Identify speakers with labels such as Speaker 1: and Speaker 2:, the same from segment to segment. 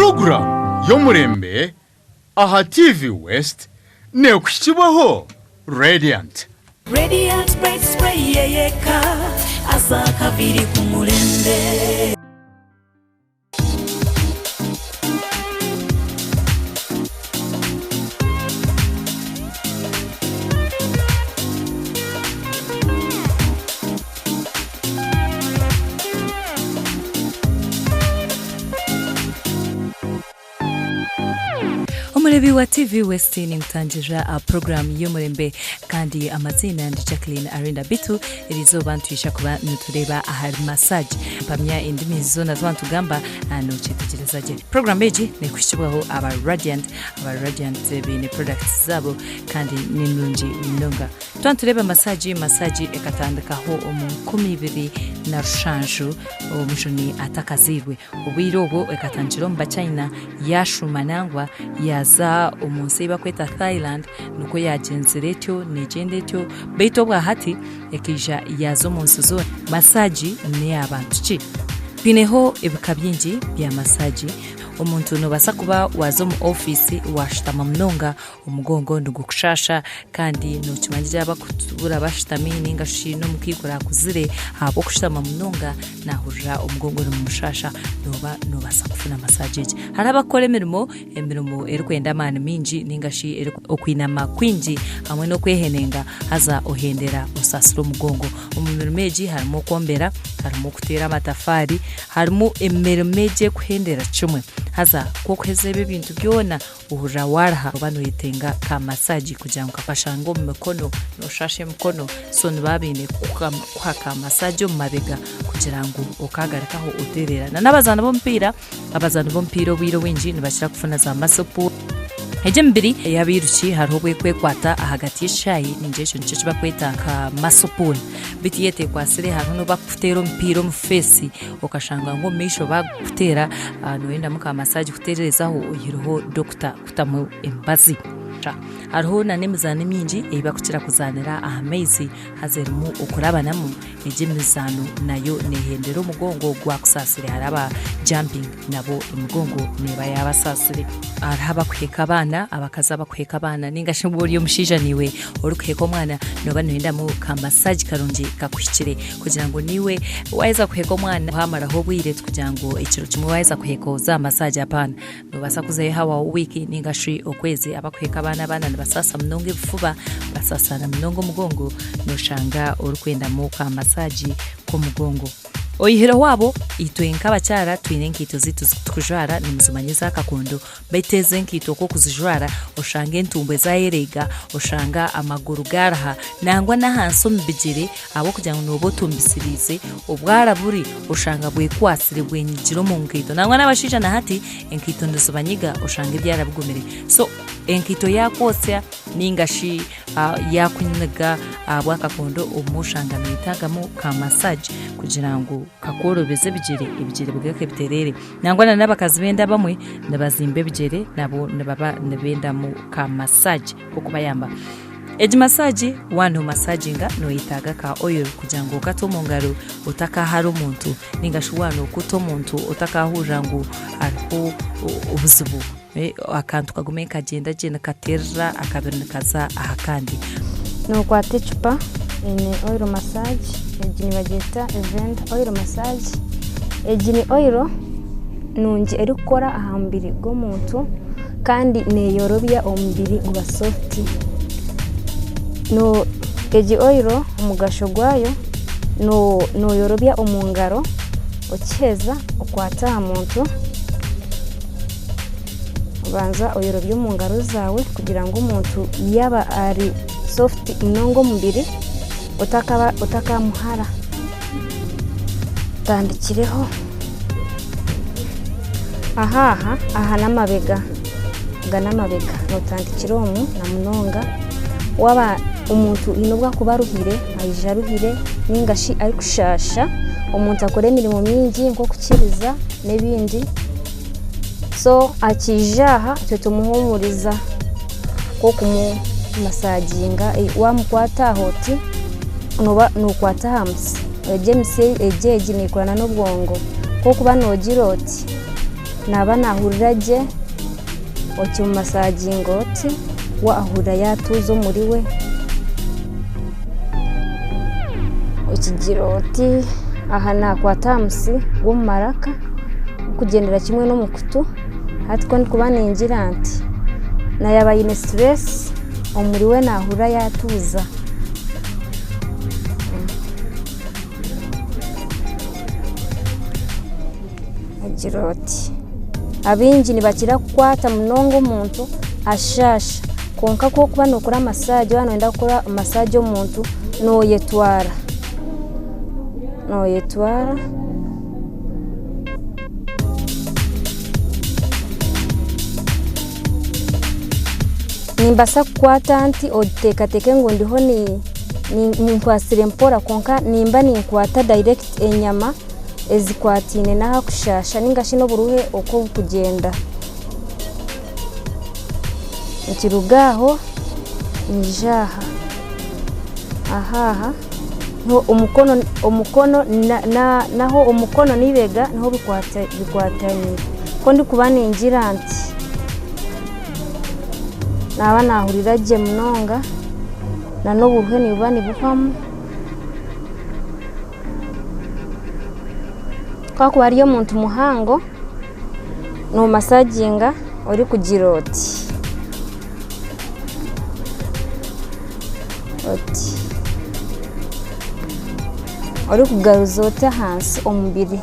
Speaker 1: Puroguraamu y'omurembe aha TV West neekuhikibwaho Radiant.
Speaker 2: Radiant Bright Spray yeyeka aza akaviri k'omurembe.
Speaker 3: Omureebi wa TV West ninkutangirira aha puroguraamu y'omurembe kandi amaziina ndi Jacqueline Arinda Bitu. Eriizooba nitwija kuba nitureeba ahari massage. Mpamya endimi zoona twaba nitugamba nokyetegyereza gye. Puroguraamu egi nekuhikibwaho aba Radiant. Aba Radiant baine products zaabo kandi ni nungi munonga. Twaba nitureeba massage, massage ekatandikaho omu 2007 Omujuni atakazairwe. Obwire obwo ekatandikira omu Bachina yaashuuma nangwa yaaza omu nsi ei barikweta Thailand nikwo yaagyenzire etyo neegyenda etyo beitu obwa hati ekaija yaaza omu nsi zoona. Masaagi n'eya bantu ki? Twineho ebika bingi bya masaagi. Omuntu noobaasa kuba waaza omu ofiisi waashutama munonga omugongo nigukushaasha kandi nookimanya gye abarikutuura bashutami nainga shi n'omukaikuru akuzire ahabw'okushutama munonga naahurira omugongo nigumushaasha nooba noobaasa kufuna masaagi egi. Hariho abarikukora emirimo, emirimo erikwenda amaani maingi nainga shi okwinama kwingi hamwe n'okwehenenga haza ohendera osaasire omugongo. Omu mirimo egi harimu okwombera, harimu okuteera amatafaari, harimu emirimo egi erikuhendera kimwe haza ku orikuheza ebi ebintu byona Ohurira waaruha oba noyetenga ka massage kugira ngu kakashanga omu mikono noshasha emikono so nibaba baine kukuha ka massage omu mabega kugira ngu okagarukaho otereera. Na n'abazaani b'omupiira, abazaani b'omupiira obwire obwingi nibakira kufuna za muscle pull. Egi emibiri ey'abairuki hariho obu ekwekwata ahagati y'ekishaayi ningira ekyo nikyo eki barikweta nka muscle pull. Beitu yaaba etekwatsire hariho n'obu barikukuteera omupiira omu feesi okashanga ngu omu maisho baagukuteera noyendamu ka massage kuteererezaho oihireho dokita kutamu emibazi. Hariho n'emizaano emingi ei barikukira kuzaanira aha maizi haza erimu okurabanamu, egi emizaano nayo neehendera omugongo gwakusaasire. Hariho aba jumping nabo emigongo neeba yaabasaasire. Hariho abarikuheeka abaana, abakazi abarikuheeka abaana nainga shi waaba ori omushaija naiwe orikuheeka omwana nooba nooyendamu ka massage karungi kakuhikire kugira ngu naiwe waaheza kuheeka omwana waamaraho obwire tikugira ngu ekiro kimwe waaheza kuheeka oze aha massage hapaana. Noobaasa kuzayo hahwaho wiiki nainga shi okwezi. Abarikuheeka abaana, abaana nibasaasa munonga ebifuba, basaasa na munonga omugongo, nooshanga orikwendamu ka massage k'omugongo. Oyihireho abo, itwe nk'abakyara twine enkaito zaitu ezi turikujwara nimuzimanya eza kakondo, Beitu ezo enkaito ku okuzijwara oshanga entumbwe zaayereega, oshanga amaguru gaaraha nangwa n'ahansi omu bigyere ahabw'okugira ngu nooba otumbisiriize, obwara buri oshanga bwekwatsire bwenyigire omu nkaito. Nangwa n'abashaija na hati enkaito nizibanyiga oshanga ebyara bigumire. So enkaito yaakwotsya nainga shi yaakunyiga ahabw'akakondo obumwe oshanga noyetaagamu ka massage kugira ngu kakworobeze ebigyere, ebigyere bigaruke bitereere. Nangwa na n'abakazi b'enda abamwe nibazimba ebigyere nabo nibaba nibendamu ka massage k'okubayamba. Egi massage waaba nomasaginga noyetaaga ka oil kugira ngu okate omu ngaro otakahara omuntu ninga shi waaba nokuuta omuntu otakahurira ngu hariho obuzibu akantu kagume nikagyenda gye nikaterera akabiri nikaza aha kandi.
Speaker 4: Nokwata ecupa eine oil massage egi nibagyeta event oil massage egi ni oil nungi erikukora aha mubiri gw'omuntu kandi neyorobya omubiri guba soft. Egi oil omugasho gwayo noyorobya omu ngaro okiheza okwata aha muntu. Obanza oyorobye omu ngaro zaawe kugira ngu omuntu yaaba ari sofuti munonga omubiri otakamuhara. Otandikireho aha aha, aha n'amabega, aga n'amabega nootandikira omu na munonga waaba omuntu haine obu arikuba aruhire, aija aruhire ninga shi arikushaasha, omuntu akora emirimo mingi nk'okukiriza n'ebindi. So akiija aha itwe tumuhuumuriza nk'okumumasaginga waamukwata aha oti nooba nookwata aha mutwe, egi emitsi egi egi neekorana n'obwongo ku orikuba noogira oti. Naaba naahurira gye okimumasaginga oti, we ahurira yaatuuza omuriwe. Okigira oti aha naakwata aha musiri gw'omu maraka gurikugyendera kimwe n'omu kutu, hati ku ndikuba ningira nti na yaaba aine situresi omuriwe naahurira yaatuuza. Ogira oti abaingi nibakira kukwata munonga omuntu ashaasha kwonka ku orikuba nookora masaagi waaba nooyenda kukora masaagi omuntu nooyetwara, nooyetwara. Nimbaasa kukwata nti oteekateeke ngu ndiho nkwatsire mpora kwonka nimba ninkwata direct enyama ezikwataine n'aha kushaasha ninga shi n'oburuhe oku burikugyenda. Nikiruga aho niija aha, aha aha niho omukono omukono naho omukono n'eibega niho bikwataniire. Ku ndikuba ningira nti naaba naahurira gye munonga n'oburuhe nibuba nibuhwamu. Ku arikuba ari omuntu muhango, nomasaginga orikugira oti, oti, orikugaruza oti ahansi omubiri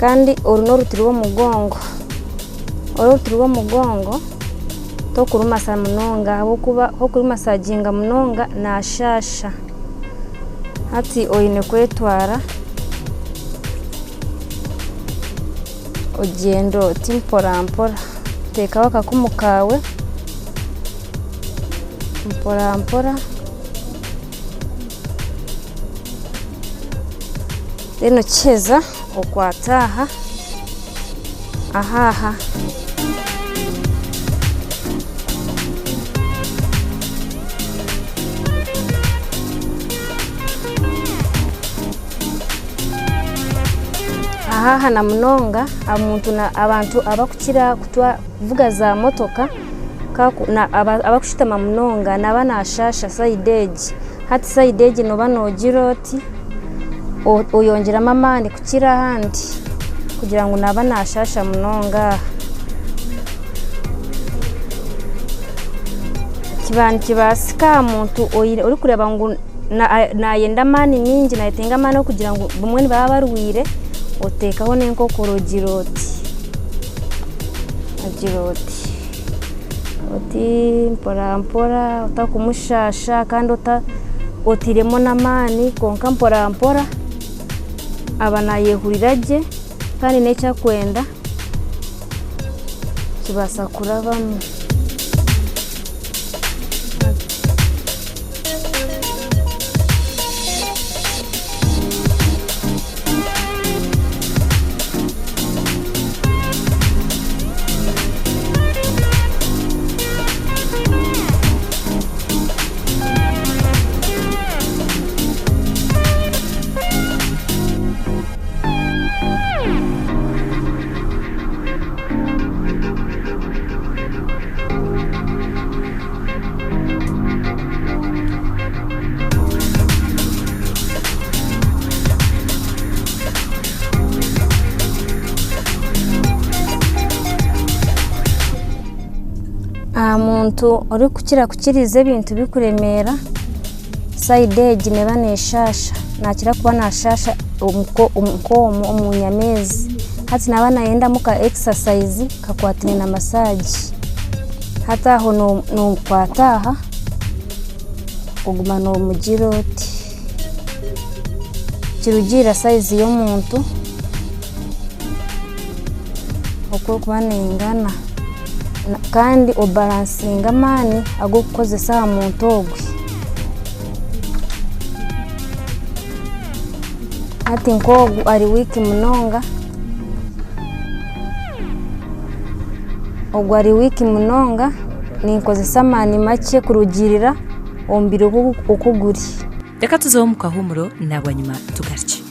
Speaker 4: kandi oru n'oruti rw'omugongo, oru oruti rw'omugongo. Tokurumasa munonga ahabw'okuba ku okurumasaginga munonga naashaasha. Hati oine kwetwara ogyenda oti mpora mpora, oteekaho akakumu kaawe mpora mpora then okiheza okwate aha. Aha aha. Aha aha na munonga omuntu abantu abakukira kuvuga za motoka abakushutama munonga naaba nashasha sayidi egi, hati sayidi egi nooba noogira oti oyongyeramu amaani kukira ahandi kugira ngu naaba naashaasha munonga aha. Kiba nikibaasika aha muntu orikureeba ngu naayenda amaani maingi naayetenga amaani kugira ngu bumwe nibaba barwaire, oteekaho n'enkokora ogira oti, ogira oti, oti mpora mpora otarikumushaasha kandi otairemu n'amaani kwonka mpora mpora. Aba naayehurira gye kandi n'eki arikwenda kibaasa kurabamu. Aha muntu orikukira kukiriza ebintu bikuremeera. Sayidi egi neeba neeshaasha, naakira kuba naashaasha nk'omu omu nyama ezi. Hati naaba naayendamu ka ekisasayizi kakwataine na masaagi. Hati aho nookwata aha, oguma noomugira oti. Nikirugiirira sayizi y'omuntu oku erikuba neingana kandi obaransinge amaani agu orikukozesa aha muntu ogwe. Hati nk'ogu ari wiiki munonga, ogu ari wiiki munonga ninkozesa amaani makye kurugiirira omubiri oku guri.
Speaker 3: Reka tuzeho omu kahuumuro na bwanyima tugarukye.